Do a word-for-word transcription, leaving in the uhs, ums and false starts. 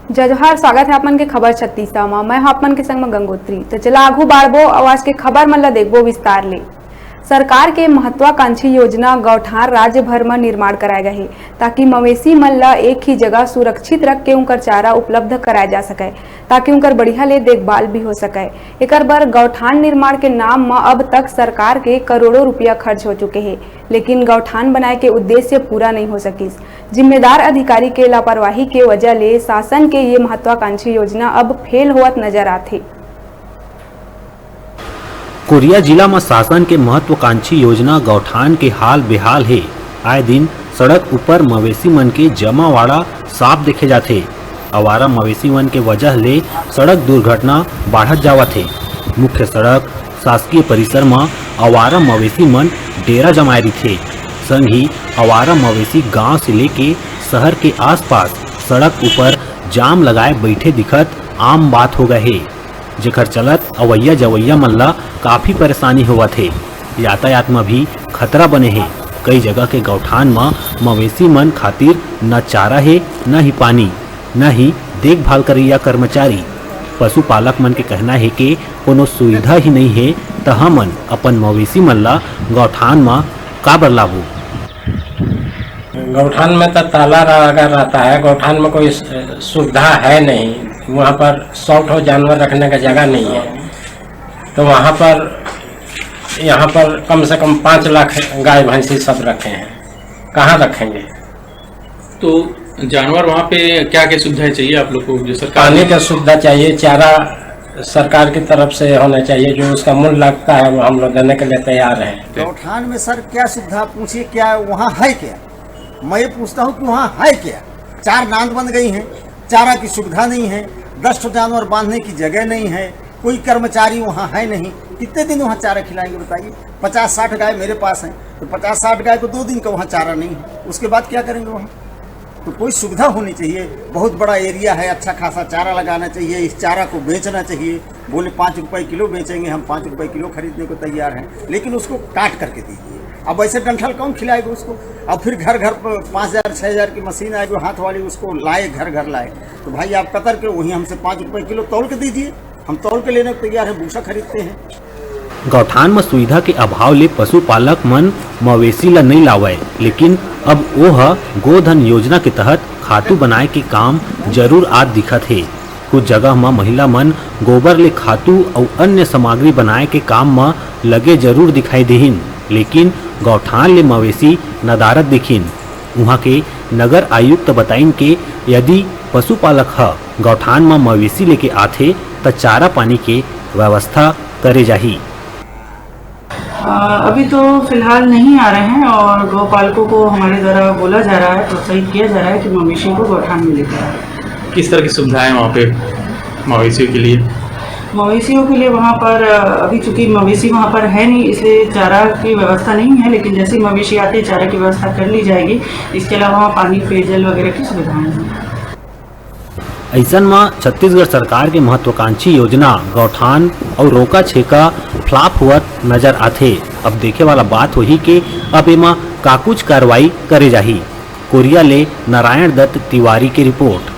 जय जोहार, स्वागत है आप मन के खबर छत्तीसा म। मैं हूं आप मन के संग म गंगोत्री। तो चला आगू बाढ़बो अउ आज के खबर मन ला देखबो विस्तार ले। सरकार के महत्वाकांक्षी योजना गौठान राज्य भर म निर्माण कराए गए हे, ताकि मवेशी मन ला एक ही जगह सुरक्षित रख के उनकर चारा उपलब्ध कराए जा सके, ताकि उनकर बढ़िया ले देखभाल भी हो सके। एकर बर गौठान निर्माण के नाम म अब तक सरकार के करोड़ों रुपया खर्च हो चुके हे, लेकिन गौठान बनाए के उद्देश्य पूरा नहीं हो सकिस। जिम्मेदार अधिकारी के लापरवाही के वजह ले शासन के ये महत्वाकांक्षी योजना अब फेल होवत नजर आथे। कोरिया जिला म शासन के महत्वाकांक्षी योजना गौठान के हाल बेहाल हे। आए दिन सड़क ऊपर मवेशी मन के जमावाड़ा साफ देखे जाथे। आवारा मवेशी मन के वजह ले सड़क दुर्घटना बाढ़त जावत हे। मुख्य सड़क, शासकीय परिसर म आवारा मवेशी मन डेरा जमाए रहिथे। संग ही आवारा मवेशी गांव से लेके शहर के आसपास सड़क ऊपर जाम लगाए बइठे दिखत आम बात हो गए हे, जेकर चलत अवइया जवइया मन ला काफी परेशानी होवत हे। यातायात म भी खतरा बने हे। कई जगह के गौठान म मवेशी मन खातिर न चारा हे, न ही पानी, न ही देखभाल करइया कर्मचारी। पशुपालक मन के कहना हे के कोनो सुविधा ही नहीं हे, त हमन अपन मवेशी मन ला गौठान म काबर लाबो? गौठान में तो ताला लगा रहता है, गौठान में कोई सुविधा है नहीं। वहाँ पर सौ ठो जानवर रखने का जगह नहीं है, तो वहाँ पर, यहाँ पर कम से कम पाँच लाख गाय भैंसी सब रखे हैं, कहाँ रखेंगे? तो जानवर वहाँ पे क्या क्या सुविधाएं चाहिए आप लोग को, जो सरकार पानी का सुविधा चाहिए, चारा सरकार की तरफ से होना चाहिए, जो उसका मूल लगता है वो हम लोग देने के लिए तैयार हैं। गौठान में सर क्या सुविधा पूछिए, क्या वहाँ है क्या? मैं ये पूछता हूँ कि वहाँ है क्या? चार नांद बन गई हैं, चारा की सुविधा नहीं है, दस ठो जानवर बांधने की जगह नहीं है, कोई कर्मचारी वहाँ है नहीं, कितने दिन वहाँ चारा खिलाएंगे बताइए? पचास साठ गाय मेरे पास हैं, तो पचास साठ गाय को दो दिन का वहाँ चारा नहीं है, उसके बाद क्या करेंगे वहाँ? तो कोई सुविधा होनी चाहिए। बहुत बड़ा एरिया है, अच्छा खासा चारा लगाना चाहिए, इस चारा को बेचना चाहिए। बोले, "पाँच रुपए किलो बेचेंगे हम, पाँच रुपए किलो खरीदने को तैयार हैं, लेकिन उसको काट करके दीजिए।" अब ऐसे डंठल कौन खिलाएगा उसको? अब फिर घर घर पर पाँच हज़ार छः हज़ार की मशीन आएगी हाथ वाली, उसको लाए, घर घर लाए। तो भाई, आप कतर के वहीं हमसे पाँच रुपए किलो तौल के दीजिए, हम तौल के लेने को तैयार हैं, भूसा खरीदते हैं। गौठान म सुविधा के अभाव ले पशुपालक मन मवेशी ल नइ लावय, लेकिन अब ओ ह गोधन योजना के तहत खातू बनाए के काम जरूर आत दिखत हे। कुछ जगह म महिला मन गोबर ले खातू अउ अन्य सामग्री बनाए के काम म लगे जरूर दिखाई देहिन, लेकिन गौठान ले मवेशी नदारत दिखिन। उहाँ के नगर आयुक्त बताइन के यदि पशुपालक ह गौठान म मवेशी लेके आथे, त चारा पानी के व्यवस्था करे जाही। अ, अभी तो फिलहाल नहीं आ रहे हैं और गौपालकों को हमारे द्वारा बोला जा रहा है, प्रोत्साहित किया जा रहा है कि मवेशियों को गौठान में लेकर आए। किस तरह की सुविधाएं वहाँ पे मवेशियों के लिए? मवेशियों के लिए वहाँ पर, अ, अभी चूंकि मवेशी वहाँ पर है नहीं, इसलिए चारा की व्यवस्था नहीं है, लेकिन जैसे ही मवेशी आते हैं, चारा की व्यवस्था कर ली जाएगी। इसके अलावा वहाँ पानी, पेयजल वगैरह की सुविधाएं हैं। अइसन म छत्तीसगढ़ सरकार के महत्वाकांक्षी योजना गौठान अउ रोका छेका फ्लॉप होवत नजर आथे। अब देखे वाला बात होही के अब एमा का कुछ कार्रवाई करे जाही। कोरिया ले नारायण दत्त तिवारी के रिपोर्ट।